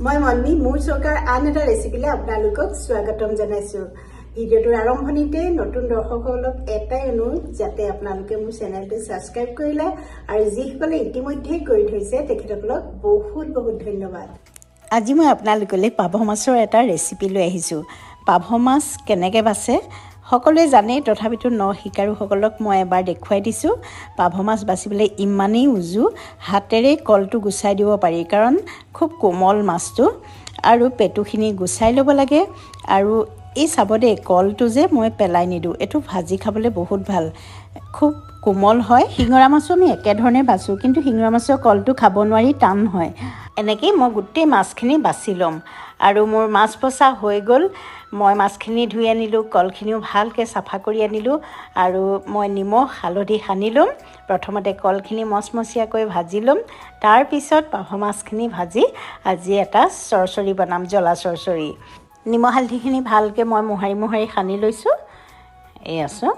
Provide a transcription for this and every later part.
মই মন্নি মোৰ চৌকাৰ আন এটা ৰেচিপিলৈ আপোনালোকক স্বাগতম জনাইছো। ভিডিঅ'টোৰ আৰম্ভণিতে নতুন দৰ্শকসকলক এটাই অনুৰোধ যাতে আপোনালোকে মোৰ চেনেলটো ছাবস্ক্ৰাইব কৰিলে আৰু যিসকলে ইতিমধ্যে কৰি থৈছে তেখেতসকলক বহুত বহুত ধন্যবাদ। আজি মই আপোনালোকলৈ পাভ মাছৰ এটা ৰেচিপি লৈ আহিছোঁ। পাভ মাছ কেনেকৈ বাছে সকলোৱে জানে, তথাপিতো ন শিকাৰুসকলক মই এবাৰ দেখুৱাই দিছোঁ। পাভ মাছ বাচিবলৈ ইমানেই উজু, হাতেৰে কলটো গুচাই দিব পাৰি, কাৰণ খুব কোমল মাছটো। আৰু পেটুখিনি গুচাই ল'ব লাগে। আৰু এই চাব দেই, কলটো যে মই পেলাই নিদিওঁ, এইটো ভাজি খাবলৈ বহুত ভাল, খুব কোমল হয়। শিঙৰা মাছো আমি একেধৰণে বাছোঁ, কিন্তু শিঙৰা মাছৰ কলটো খাব নোৱাৰি, টান হয়। এনেকেই মই গোটেই মাছখিনি বাছি ল'ম। আৰু মোৰ মাছ বচা হৈ গ'ল। মই মাছখিনি ধুই আনিলোঁ, কলখিনিও ভালকৈ চাফা কৰি আনিলোঁ। আৰু মই নিমখ হালধি সানি ল'ম। প্ৰথমতে কলখিনি মচমচীয়াকৈ ভাজি ল'ম, তাৰপিছত পাভ মাছখিনি ভাজি আজি এটা চৰচৰি বনাম, জ্বলা চৰচৰি। নিমখ হালধিখিনি ভালকৈ মই মোহাৰি মোহাৰি সানি লৈছোঁ। এই আছোঁ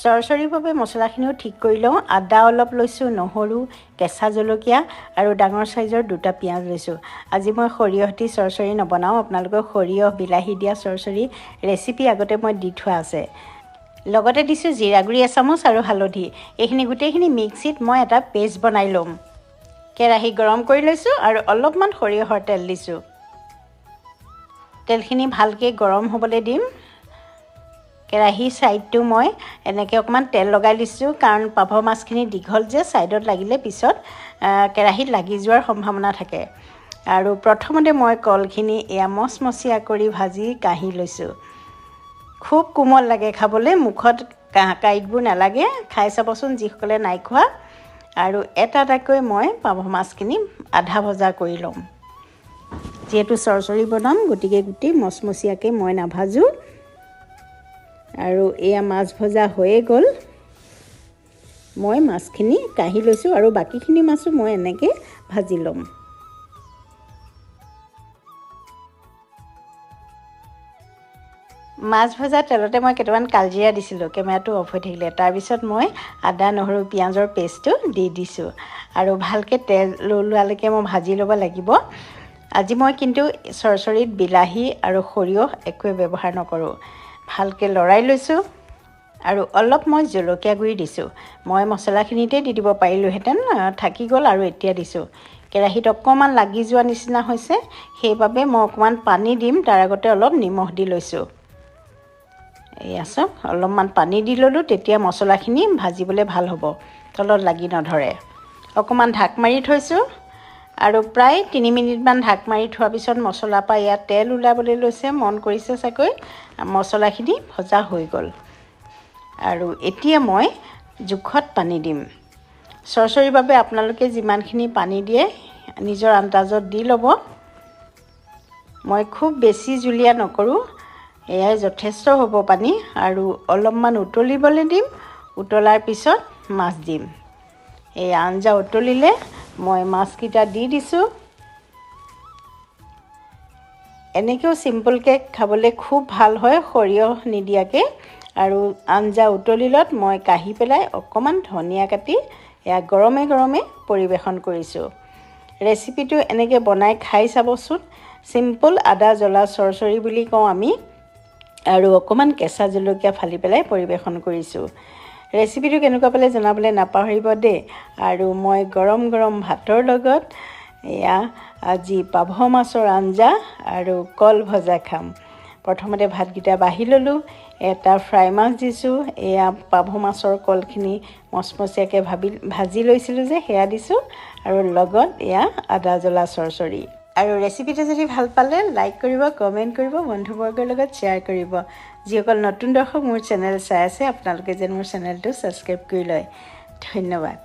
চৰচৰিৰ বাবে মছলাখিনিও ঠিক কৰি লওঁ। আদা অলপ লৈছোঁ, নহৰু, কেঁচা জলকীয়া আৰু ডাঙৰ চাইজৰ দুটা পিঁয়াজ লৈছোঁ। আজি মই সৰিয়হ দি চৰচৰি নবনাওঁ, আপোনালোকৰ সৰিয়হ বিলাহী দিয়া চৰচৰি ৰেচিপি আগতে মই দি থোৱা আছে। লগতে দিছোঁ জিৰা গুড়ি এচামুচ আৰু হালধি। এইখিনি গোটেইখিনি মিক্সিত মই এটা পেষ্ট বনাই ল'ম। কেৰাহী গৰম কৰি লৈছোঁ আৰু অলপমান সৰিয়হৰ তেল দিছোঁ। তেলখিনি ভালকৈ গৰম হ'বলৈ দিম। কেৰাহী ছাইডটো মই এনেকৈ অকণমান তেল লগাই দিছোঁ, কাৰণ পাভ মাছখিনি দীঘল যে, ছাইডত লাগিলে পিছত কেৰাহীত লাগি যোৱাৰ সম্ভাৱনা থাকে। আৰু প্ৰথমতে মই কলখিনি এয়া মচমচীয়া কৰি ভাজি কাঢ়ি লৈছোঁ। খুব কোমল লাগে খাবলৈ, মুখত কাঁইটবোৰ নালাগে। খাই চাবচোন যিসকলে নাই খোৱা। আৰু এটা এটাকৈ মই পাভ মাছখিনি আধা ভজা কৰি ল'ম। যিহেতু চৰচৰি বনাম, গতিকে গোটেই মচমচীয়াকৈ মই নাভাজোঁ। আৰু এয়া মাছ ভজা হৈয়ে গ'ল। মই মাছখিনি কাঢ়ি লৈছোঁ আৰু বাকীখিনি মাছো মই এনেকৈ ভাজি ল'ম। মাছ ভজা তেলতে মই কেইটামান কালজিৰা দিছিলোঁ, কেমেৰাটো অফ হৈ থাকিলে। তাৰপিছত মই আদা নহৰু পিঁয়াজৰ পেষ্টটো দি দিছোঁ আৰু ভালকৈ তেল ওলোৱালৈকে মই ভাজি ল'ব লাগিব। আজি মই কিন্তু চৰচৰিত বিলাহী আৰু সৰিয়হ একোৱে ব্যৱহাৰ নকৰোঁ। ভালকৈ লৰাই লৈছোঁ আৰু অলপ মই জলকীয়া গুড়ি দিছোঁ। মই মছলাখিনিতে দি দিব পাৰিলোঁহেঁতেন, থাকি গ'ল আৰু এতিয়া দিছোঁ। কেৰাহীত অকণমান লাগি যোৱা নিচিনা হৈছে, সেইবাবে মই অকণমান পানী দিম। তাৰ আগতে অলপ নিমখ দি লৈছোঁ। এয়া চাওক, অলপমান পানী দি ল'লোঁ, তেতিয়া মছলাখিনি ভাজিবলৈ ভাল হ'ব, তলত লাগি নধৰে। অকণমান ঢাক মাৰি থৈছোঁ আৰু প্ৰায় 3 মিনিটমান ঢাক মাৰি থোৱাৰ পিছত মছলাৰ পৰা ইয়াত তেল ওলাবলৈ লৈছে। মন কৰিছে চাগৈ, মছলাখিনি ভজা হৈ গ'ল। আৰু এতিয়া মই জোখত পানী দিম। চৰচৰিৰ বাবে আপোনালোকে যিমানখিনি পানী দিয়ে নিজৰ আন্দাজত দি ল'ব। মই খুব বেছি জুলীয়া নকৰোঁ, এয়াই যথেষ্ট হ'ব পানী। আৰু অলপমান উতলিবলৈ দিম, উতলাৰ পিছত মাছ দিম। এই আঞ্জা উতলিলে মই মাছকেইটা দি দিছোঁ। এনেকৈও চিম্পলকৈ খাবলৈ খুব ভাল হয়, সৰিয়হ নিদিয়াকৈ। আৰু আঞ্জা উতলিলত মই কাঢ়ি পেলাই অকণমান ধনিয়া কাটি এয়া গৰমে গৰমে পৰিৱেশন কৰিছোঁ। ৰেচিপিটো এনেকৈ বনাই খাই চাবচোন। চিম্পল আদা জ্বলা চৰচৰি বুলি কওঁ আমি। আৰু অকণমান কেঁচা জলকীয়া ফালি পেলাই পৰিৱেশন কৰিছোঁ। ৰেচিপিটো কেনেকুৱা পালে জনাবলৈ নাপাহৰিব দেই। আৰু মই গৰম গৰম ভাতৰ লগত এয়া আজি পাভ মাছৰ আঞ্জা আৰু কল ভজা খাম। প্ৰথমতে ভাতকেইটা বাঢ়ি ল'লোঁ, এটা ফ্ৰাই মাছ দিছোঁ। এয়া পাভ মাছৰ কলখিনি মচমচীয়াকৈ ভাজি লৈছিলোঁ যে, সেয়া দিছোঁ। আৰু লগত এয়া আদা জ্বলা চৰচৰি। আৰু ৰেচিপিটো যদি ভাল পালে লাইক কৰিব, কমেণ্ট কৰিব, বন্ধুবৰ্গৰ লগত শ্বেয়াৰ কৰিব। যিসকল নতুন দৰ্শক মোৰ চেনেল চাই আছে, আপোনালোকে যেন মোৰ চেনেলটো ছাবস্ক্ৰাইব কৰি লয়। ধন্যবাদ।